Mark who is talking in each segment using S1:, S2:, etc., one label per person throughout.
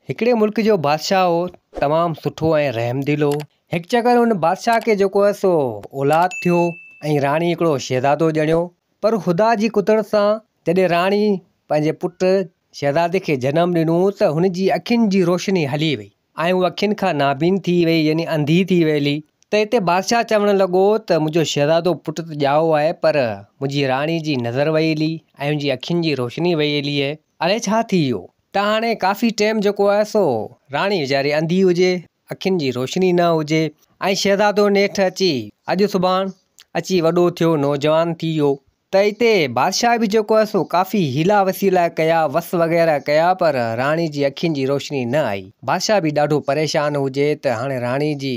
S1: هڪڙي ملڪ جو بادشاهه هو، تمام سٺو ۽ رحمدل هو. هڪ چڪر ان بادشاهه کي جيڪو آهي سو اولاد ٿيو ۽ راڻي هڪڙو شهزادو ڄڻيو. پر خدا جي قدرت سان جڏهن راڻي پنهنجي پٽ شهزادي کي جنم ڏنو ته هن جي اکين جي روشني هلي وئي ۽ هو اکين کان نابين ٿي وئي يعني انڌي ٿي ويلي. ته هتي بادشاهه چوڻ لڳو ته منهنجو شهزادو پٽ ته ڄائو آهي پر منهنجي راڻي جي نظر وئي هلي ۽ هن جي اکين جي روشني وئي هلي آهي. الائي ڇا ٿي ويو؟ ته هاڻي ڪافي ٽيم جيڪو آهي سو راڻي ويچاري انڌي هجي، اکين جي روشني نه هجي ۽ شهزادو نيٺ اچي اڄ سڀاڻ اچي وڏو ٿيو، نوجوان ٿي ويو ته اتي بادشاهه به جيڪو آهي سو ڪافي حيلا وسيلا ڪيا، وس وغيره ڪيا پر راڻي جي اکين جي روشني نه آئي. بادشاهه به ڏاڍو پريشان هجي ته هاڻي راڻي جي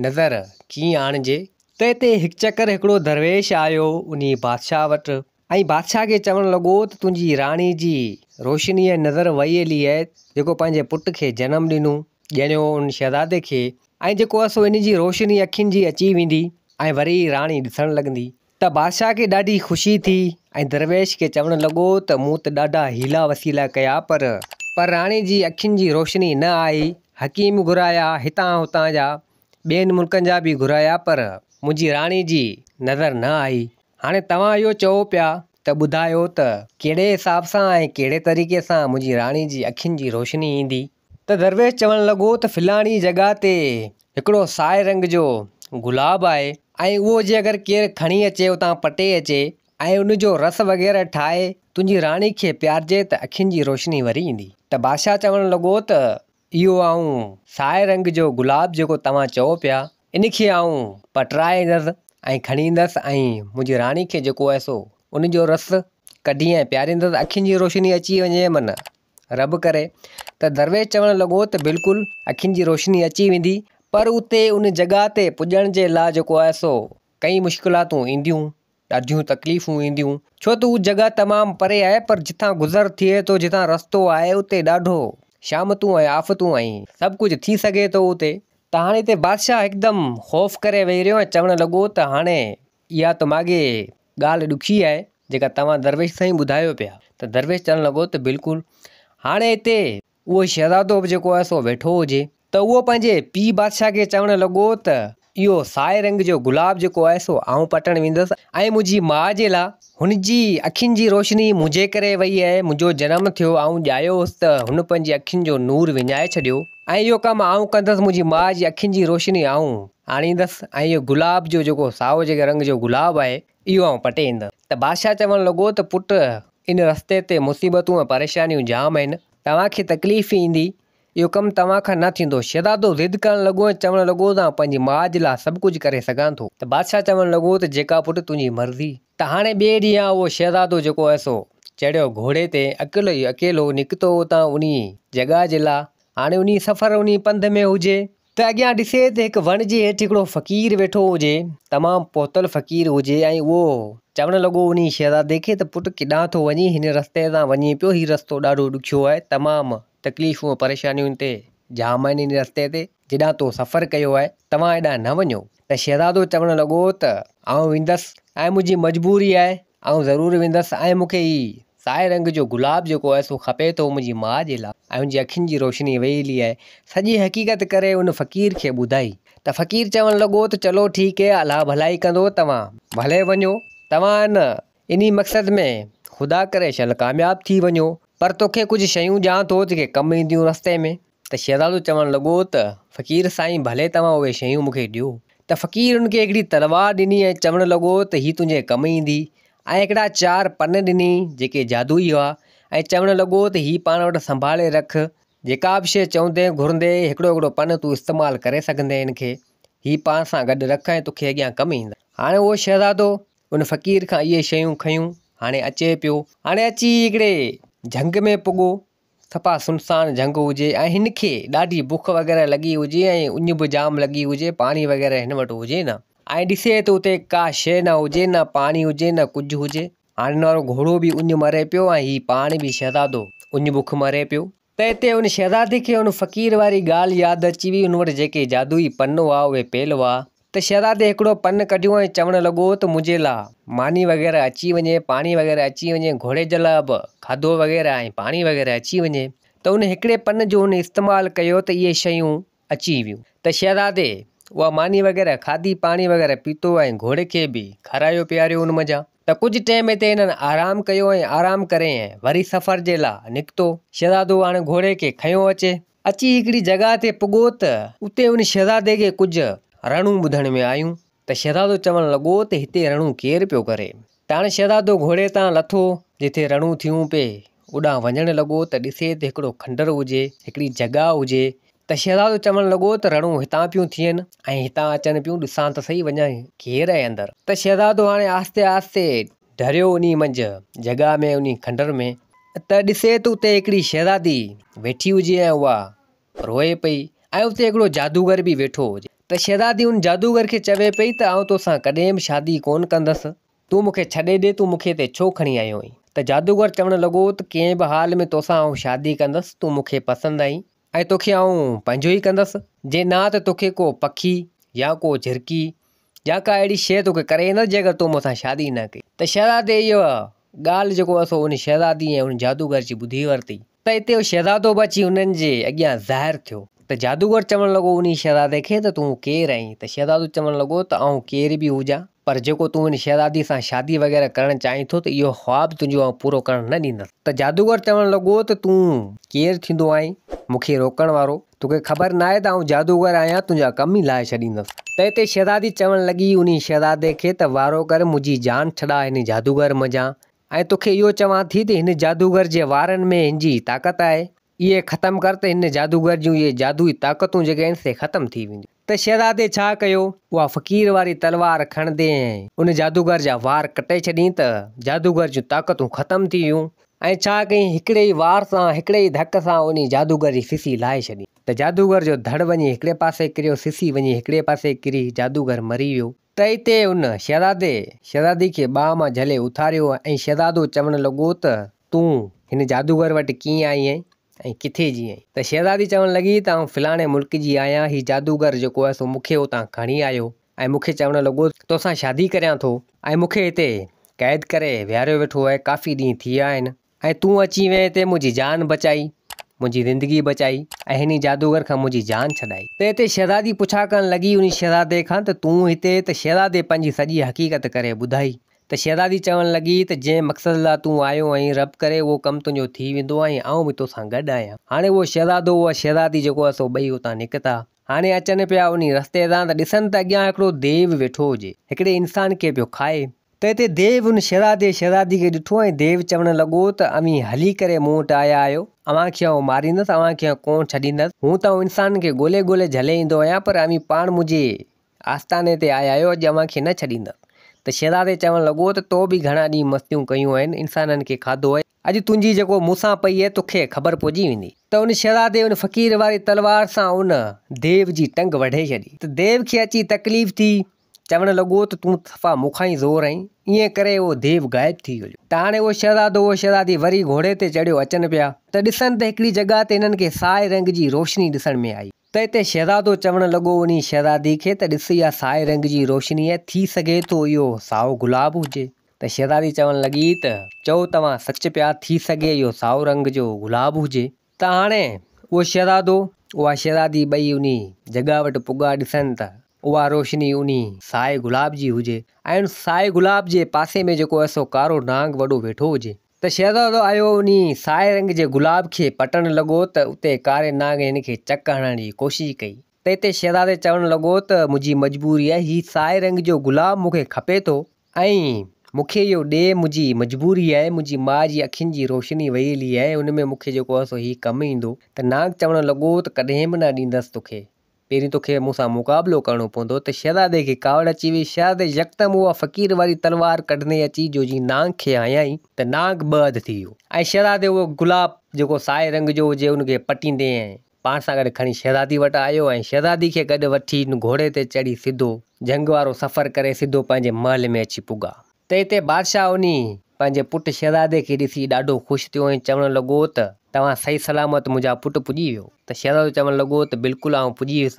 S1: نظر ڪيئن آڻجي؟ ته اتي هڪ چڪر هڪڙو درويش آيو انهي بادشاهه وٽ ۽ بادشاهه کي چوڻ لڳو ته تنهنجي راڻي جي روشني ۽ نظر وئي هلي آهي، جيڪو پنهنجي پٽ کي جنم ڏنو، ڄڻيو ان شهزادي کي، ۽ جيڪو آهي سو ان جي روشني اکين جي اچي ويندي ۽ وري راڻي ڏسڻ لڳندي. ته بادشاهه کي ڏاڍي خوشي ٿي ۽ درويش کي چوڻ لڳو ته مون ته ڏاڍا حيلا وسيلا ڪيا پر پر راڻي جي اکين جي روشني نه آئي، حڪيم گهرايا، هتان هتان جا ٻين ملڪن جا به گهرايا پر منهنجي راڻي جي نظر نه آئي. هاڻي توهان اهو چئو پيا ته ٻڌايو ته ڪهڙي حساب سان ۽ ڪهڙي طريقي سان منهنجي راڻي جي اکين جي روشني ايندي؟ ته درويش چوڻ لڳو ته فلاڻي جڳهه تي هڪڙو سائي رنگ جو گلاب آهي ۽ اهو جي اگر ڪير کڻي اچي اتان پٽي اچي ۽ ان جو رس وغيره ٺاهي تنهنجي راڻي کي پيارجي ته اکين جي روشني وري ايندي. ته بادشاهه چوڻ لڳو ته اهو آئون سائي رنگ جو گلاب جيڪو توهان چئو پيا، ان کي آئون پٽرائي ايندس ۽ کڻي ايندس ۽ منهنجي راڻي کي جيڪو آهي سو ان جو رس ڪڍي ۽ پياريندس، اکين جي روشني اچي وڃي من رب ڪري. ته درويش چوڻ لڳو ته بلڪل اکين جي روشني اچي ويندي، پر اتي ان جڳهه تي پڄڻ جي لاء جيڪو آهي سو ڪئين مشڪلاتون اينديون. ڏاڍيون تڪليفون اينديون، ڇو ته هو جڳهه تمام پري آهي پر جتان گذر ٿئي ٿو، جتان رستو آهي اتي ڏاڍو شامتون ۽ آفتون ۽ سڀ ڪجهه ٿي سگهي ٿو اتي. ته هاڻي هتي بادشاهه هڪدم خوف ڪري ويهي رهيو ۽ چوڻ لڳو ته هاڻي اها ته ماڳهي ڳالهه ڏکي آهي جيڪا توهان درويش سائين ٻڌايو پيا. ته درويش چوڻ لڳو ته بلڪل هاڻي هتي اهو شهزادو به جيڪو آهي سو ويٺو هجي ته اهو پنهنجي پيء بادشاهه کي چوڻ لڳو ته اهو سائي رنگ جو گلاب جيڪو آهي سو آئون پٽڻ ويندس ۽ منهنجي ماء جي لا هن جي اکين جي روشني منهنجي ڪري وئي آهي، منهنجو جنم ٿيو، آئون ڄايو هوس ته هن پنهنجي اکين جو نور وڃائي ڇڏيو ۽ اهو ڪم آئون ڪندس، منهنجي ماء جي اکين جي روشني آئون آڻيندس ۽ اهو گلاب جو جيڪو سائو جيڪي رنگ جو گلاب آهي اهو آئون پٽي ايندس. ته بادشاهه چوڻ لڳو ته پٽ ان رستي تي مصيبتون ۽ پريشانيون جام آهن، توهان کي تڪليف ايندي، اهو ڪم توهان کان نه ٿيندو. شهزادو ضد ڪرڻ لڳو ۽ چوڻ لڳو ته آئون پنهنجي ماء جي لاء سڀ ڪجهه ڪري سگهان ٿو. ته بادشاهه چوڻ لڳو ته جيڪا پٽ تنهنجي مرضي. ته هاڻي ٻئي ڏينهن اهو شهزادو جيڪو آهي سو چڙهيو گهوڙي تي اڪيلو ئي اڪيلو نڪتو اتان انهي جڳهه جي لاء. هاڻي انهي سفر انهي پنڌ ۾ هجي ته اڳيان ڏسي ته هڪ وڻ جي هيٺ هڪڙو فقير ويٺو هجي، تمام پهتل فقير هجي ۽ اهو چوڻ لڳو انهي شهزادي کي ته پٽ ڪيڏانهن ٿو وڃين، هن رستي تان وڃين پيو، هي رستو ڏاڍو ڏکيو آهي، تمام تڪليفون ۽ پريشانيون هتي جام آهن هن رستي تي، جيڏانهن تو سفر ڪيو آهي، توهان هيڏانهن نه وڃو. ته شهزادو چوڻ لڳو ته آئون ويندس ۽ منهنجي مجبوري آهي، آئون ضرور ويندس ۽ مون کي هي سائي رنگ جو گلاب جيڪو آهي سو کپي ٿو منهنجي ماء جي لاء ۽ هن جي اکين جي روشني وئي هلي آهي. سڄي حقيقت ڪري ان فقير کي ٻڌائي ته فقير چوڻ لڳو ته چلو ٺيڪ هي الله ڀلائي ڪندو توهان ڀلي وڃو توهان ان انهي مقصد ۾ خدا ڪري شل ڪامياب ٿي وڃو پر توکي ڪجهه شيون ڏيان ٿو جيڪي ڪم اينديون رستي ۾. ته شهزادو چوڻ لڳو ته، فقير سائين ڀلي توهان اهي شيون مون کي ڏيو. ته فقير هن کي هڪڙي تلوار ڏني ۽ چوڻ لڳو ته هي تنهنجي ڪم ايندي ۽ هڪڙا چار پن ڏني جيڪي جادوئي هئا ۽ چوڻ لڳو ته هي پاڻ وٽ سنڀالي رک جيڪا به شيء چوندين گهرندين هڪڙو هڪڙو پن تون استعمال ڪري سگهندين هن کي هي پاڻ سان گڏ رک ۽ توکي اڳيان ڪم ايندا. هاڻي اهو شهزادو ان فقير کان اهي شيون کنيون هاڻي اچي پيو. هاڻي اچي هڪڙي جهنگ ۾ پڳو صفا سنسان جهنگ هجي ۽ هن کي ڏاڍي بک وغيره لڳي هجي ۽ اڃ به جام لڳي هجي پاڻي وغيره هن وٽ هجي نه ۽ ڏسي ته اتي ڪا شيء نه هجي نه پاڻي هجي نه ڪجهه هجي هاڻي هن وارو گهوڙو به اڃ مري پيو ۽ هي پاڻ به شهزادو اڃ بک مري پيو. ته اتي ان شهزادي کي ان فقير واري ڳالهه ياد اچي وئي ان وٽ جيڪي جادوئي پن هئا اهي پيل هئا ته شهزادي هڪڙو پن ڪڍيو ۽ چوڻ لڳو ته منهنجي لا ماني وغيره اچي وڃي، پاڻي وغيره اچي وڃي، گهوڙي جي لا به کاڌو وغيره ۽ پاڻي وغيره اچي وڃي. ته ته ان هڪڙي پن جو هن استعمال ڪيو ته اهي شيون اچي ويون ته شهزادي اها ماني وغيره کاڌي پاڻي وغيره پيتو ۽ گهوڙي کي به کارايو پياريو ان منجهان ته ڪجهه ٽيم هتي هنن آرام ڪيو ۽ آرام ڪري ۽ وري سفر جي لا نڪتو. شهزادو هاڻي گهوڙي کي کنيو اچي. اچي هڪڙي جڳهه تي پڳو ته اتي ان شهزادي کي ڪجهه رڙون ٻڌڻ ۾ آيون ته شهزادو چوڻ لڳو ته هتي رڙون ڪير پيو ڪري؟ ته هاڻي شهزادو گهوڙي تان لٿو، جتي رڙون ٿيون پئي، اوڏانهن وڃڻ لڳو ته ڏسي ته هڪڙو کنڊر هجي، هڪڙي جڳهه هجي، ته شهزادو چوڻ لڳو ته رڙون هتان پيون ٿين ۽ هتان اچن پيون، ڏسان ته سهي وڃان ڪير آهي اندر. ته شهزادو هاڻي آهستي آهستي ڍريو انهي منجهه جڳهه ۾ انهي کنڊر ۾، ته ڏسي ته اتي هڪڙي شهزادي ويٺي هجي ۽ اها روئي پئي ۽ اتي هڪڙو جادوگر به ويٺو هجي ته شهزادي ان جادوگر کي چوي پئي ته آئون توسان ڪڏهن به شادي ڪونه ڪندس، تون مون کي ڇڏي ڏي، تون مون کي هتي ڇو کڻي آيو آهين؟ ته جادوگر چوڻ لڳو ته ڪنهن به حال ۾ توسان آئون شادي ڪندس، تون مون کي پسند آهين ۽ توکي آئون پنهنجو ئي ڪندس، جي نه ته توکي ڪو پکي يا ڪو جهرڪي يا ڪا اهڙي شيء توکي ڪري ايندس جيڪر تو مون سان شادي نه ڪئي. ته شهزادي اها ڳالهه جيڪو آهي سو ان شهزادي ۽ ان جادوگر جي ٻڌي ورتي. ته اتي اهو شهزادو به اچي انهن جي اڳيان ظاهر ٿيو. ته جادوگر چوڻ لڳو انهي شهزادي کي ته تون ڪير آهين؟ ته شهزادو چوڻ لڳو ته آئون ڪير به هجان پر جيڪو تون ان شهزادي سان شادي وغيره ڪرڻ چاهين ٿو ته اهو خواب تنهنجو آئون پورو ڪرڻ نه ڏيندس. ته جادوگر چوڻ لڳو ته تون ڪير ٿيندو آهين مون کي روڪڻ وارو؟ توکي خبر ناهي ته آئون جادوگر آهيان، تنهنجا ڪم ئي لاهي ڇڏيندس. ته اتي شهزادي چوڻ لڳي انهي شهزادي کي ته وارو ڪر منهنجي جان ڇڏاء هن جادوگر منجهان ۽ توکي اهو چوان ٿي ته هن جادوگر جي وارن ۾ هن جي طاقت آهي، اهي ختم ڪر ته هن جادوگر جون اهي جادوئي طاقتون جيڪي آهن سي ختم ٿي وينديون. ته شهزادي ڇا ڪيو؟ اها فقير واري تلوار کڻندي ۽ ان جادوگر جا وار ڪٽي ڇڏيائين ته جادوگر جون طاقتون ختم ٿي ويون ۽ ڇا ڪيائين، هڪڙي ئي وار سان، هڪڙي ئي ڌڪ سان انهي جادوگر جي سسي لاهي ڇڏي. ته جادوگر جو ڌڙ وڃي هڪڙي پاسي ڪريو، سسي وڃي هڪڙي پاسي ڪري، جادوگر مري ويو. ته اتي ان شهزادي، شهزادي کي ٻانهن مان جهلي اٿاريو ۽ شهزادو چوڻ لڳو ته تون هن جادوگر وٽ ڪيئن آئي آهين ۽ ڪٿي جي آهين؟ ته شهزادي چوڻ لڳي ته آئون فلاڻي ملڪ جي آهيان، هي جادوگر جيڪو آهي سو مون کي اتان کڻي آيو ۽ مون کي چوڻ لڳو ته توسان شادي ڪريان ٿو ۽ مون کي هتي قيد ڪري ويهاريو ويٺو آهي، ڪافي ڏينهن ٿي ويا آهن ۽ تون اچي وئين هتي منهنجي جان بچائي، منهنجي زندگي بچائي ۽ هن جادوگر کان منهنجي جان ڇڏائي. ته هتي شهزادي پڇا ڪرڻ لڳي انهي شهزادي کان ته تون هتي ته شهزادي پنهنجي سڄي حقيقت ڪري ٻڌائي ته شهزادي چوڻ لڳي ته جنهن مقصد لاء تون آيو آهين رب ڪري اهو ڪم تنهنجو ٿي ويندو ۽ آئون به توسان گڏ آهيان. هاڻي اهو شهزادو اها شهزادي جيڪو آهي سو ٻئي اتان نڪتا. هاڻي اچن پيا انهي رستي تان ته ڏسن ته اڳيان هڪڙو ديو ويٺو هجي، هڪڙي انسان کي پيو کائي. ته اتي ديو ان شهزادي شهزادي کي ڏٺو ۽ ديو چوڻ لڳو ته اوهين هلي ڪري مون وٽ آيا آهيو، اوهان کي آئون ماريندس، اوهان کي آئون ڪونه ڇڏيندس، هونء ته آئون انسانن کي ڳولي ڳولي جهلي ايندو آهيان، پر اوهين پاڻ منهنجي آستاني تي آيا آهيو، اڄ اوهان کي نه ڇڏيندس. ته شهزادي چوڻ لڳو ته تو به گهڻا ڏينهن مستيون ڪيون آهن، انسانن کي کاڌو آهي، اڄ تنهنجي جيڪو مون سان پئي آهي، توکي خبر پئجي ويندي. ته ان شهزادي ان فقير واري تلوار سان ان ديو جي ٽنگ وڍي ڇڏي. ته ديو کي اچي تڪليف ٿي، چوڻ لڳو ته تون صفا مون کان ئي زور آهين. ائين ڪري اهو ديو غائب ٿي ويو. ته هاڻي اهو شهزادو اهو شهزادي وري گهوڙي تي چڙهيو اچن پيا. ته ڏسن ته هڪڙي جڳهه تي هنن کي سائي رنگ جي روشني ڏسڻ ۾ آئي. ته اتي شهزادو چوڻ لڳو انهي شهزادي کي ته ڏس اها سائي رنگ جي روشني آهي، ٿي سگهي ٿو اهو سائو گلاب هجي. ته شهزادي چوڻ لڳي ته چئو توهان سچ پيا، ٿي سگهي اهو سائو رنگ جو گلاب هجي. ته هاڻي اهو شهزادو اها شهزادي ٻئي انهي جڳهه وٽ پڳا، ڏسن ته اها روشني انهي سائي گلاب جي هجي ۽ ان سائي گلاب جي پاسي ۾ جيڪو آهي سو ڪارو نانگ وڏو ويٺو هجي. ته شهزادو آيو انهي سائي رنگ جي گلاب کي پٽڻ لڳو ته اتي ڪاري نانگ هن کي چڪ هڻڻ جي ڪوشش ڪئي ته اتي شهزادي چوڻ لڳو ته منهنجي مجبوري آهي هي سائي رنگ جو گلاب مون کي کپي ٿو ۽ مون کي اهو ڏي منهنجي مجبوري آهي منهنجي ماء جي اکين جي روشني وئي هلي آهي ان ۾ مون کي جيڪو آهي سو هي ڪم ايندو ته نانگ چوڻ لڳو ته ڪڏهن به نه ڏيندس توکي پهرين توکي مون سان مقابلو ڪرڻو پوندو ته شهزادي کي ڪاوڙ اچي وئي. شهزادي يڪدم اها فقير واري تلوار ڪڍندي اچي جو جي نانگ کي هنيائين ته نانگ ٻه اڌ ٿي ويو ۽ شهزادي اهو گلاب جيڪو سائي رنگ جو هجي ان کي پٽيندي ۽ پاڻ سان گڏ کڻي شهزادي وٽ آيو ۽ شهزادي کي گڏ وٺي گهوڙي تي چڙهي سڌو جهنگ وارو سفر ڪري سڌو پنهنجي محل ۾ اچي پڳا. ته اتي بادشاهه انهي پنهنجي پٽ شهزادي کي ڏسي ڏاڍو خوش ٿيو ۽ چوڻ لڳو ته توهان صحيح سلامت منهنجا پٽ پڄي ويو. ته شهزادو چوڻ لڳو ته بلڪل آئون پڄي ويس.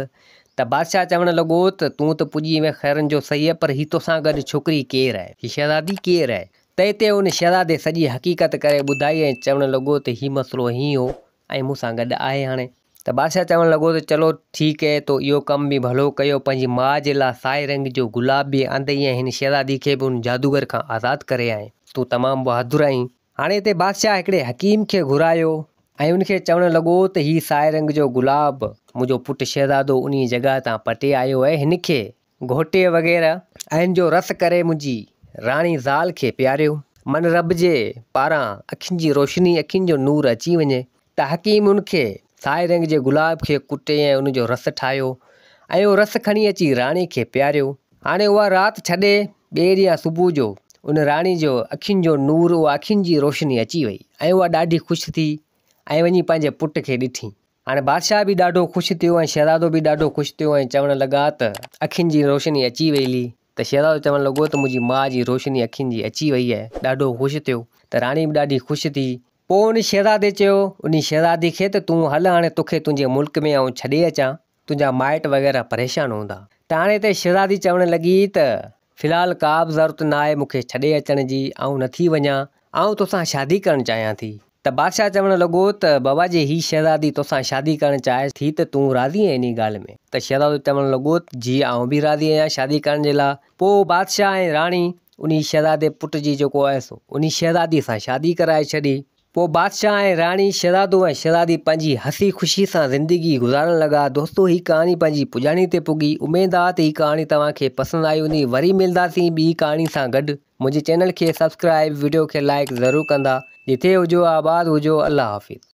S1: ته بادشاهه چوڻ لڳو ته تون ته پڄي وئين خيرن جو صحيح پر هي توسان گڏ ڇوڪري ڪير آهي؟ هي شهزادي ڪير آهي؟ ته اتي ان شهزادي سڄي حقيقت ڪري ٻڌائي ۽ چوڻ لڳو ته هي مسئلو هيئن هو. ۽ مون سان گڏ آهي هاڻي. ته بادشاهه چوڻ لڳو ته چلو ٺيڪ اهي تو اهو ڪم به ڀلو ڪيو پنهنجي ماء جي لاء سائي رنگ جو گلاب به آندئي ۽ هن شهزادي کي به ان جادوگر کان آزاد ڪري آئين تون تمام بهادر آهين. هاڻي هتي بادشاهه هڪڙي حڪيم کي گهرايو ۽ ان کي چوڻ لڳو ته هي سائي رنگ جو گلاب منهنجو پٽ شهزادو انهي جڳهه تان پٽي آيو اهي هن کي گهوٽي وغيره ۽ ان جو رس ڪري منهنجي راڻي زال کي پياريو. من رب جي پاران اکين جي روشني اکين جو نور اچي وڃي ته حڪيم ان کي سائي رنگ جي گلاب کي ڪٽي ۽ ان جو رس ٺاهيو ۽ اهو رس کڻي اچي راڻي کي پياريو. هاڻي اها رات ڇڏي ٻئي ڏينهن صبح جو ان راڻي جو اکين جو نور اها اکين جي روشني اچي وئي ۽ اها ڏاڍي خوش ٿي ۽ وڃي پنهنجي پٽ کي ڏٺي. هاڻي بادشاهه به ڏاڍو خوش ٿيو ۽ شهزادو به ڏاڍو خوش ٿيو ۽ چوڻ لڳا ته اکين جي روشني اچي ويلي ته شهزادو چوڻ لڳو ته منهنجي ماء جي روشني اکين جي اچي وئي آهي ڏاڍو خوش ٿيو ته راڻي به ڏاڍي خوش ٿي. پوء ان شهزادي چيو انهي شهزادي کي ته تون هل هاڻي توکي تنهنجي ملڪ ۾ آئون ڇڏي اچان تنهنجا مائٽ وغيره پريشان هوندا ته هاڻي هتي شهزادي چوڻ لڳي ته في الحال ڪا به ضرورت نه آهي مون کي ڇڏي اچڻ جي، آئون نه ٿي وڃان، آئون توسان شادي ڪرڻ چاهيان ٿي. ته بادشاهه چوڻ لڳو ته بابا جي هي شهزادي توسان شادي ڪرڻ چاهي ٿي ته تون راضي آهين انهي ڳالهه ۾؟ ته شهزادو چوڻ لڳو ته جي آئون به راضي آهيان شادي ڪرڻ جي لاء. پوء بادشاهه ۽ راڻي انهي شهزادي پٽ جي جيڪو آهي سو انهي شهزادي سان شادي ڪرائي ڇڏي. پوء بادشاهه ۽ راڻي، شهزادو ۽ شهزادي پنهنجي هسي خوشي سان زندگي گذارڻ لڳا. دوستو هي ڪهاڻي پنهنجي پڄاڻي تي پڳي. اميد آ ته هي ڪهاڻي توهان کي پسند آئي هوندي. وري ملداسين ٻي ڪهاڻي سان گڏ. منهنجي چينل کي سبسڪرائيب وڊيو کي لائيڪ ضرور ڪندا. جتي هجو آباد هجو الله حافظ.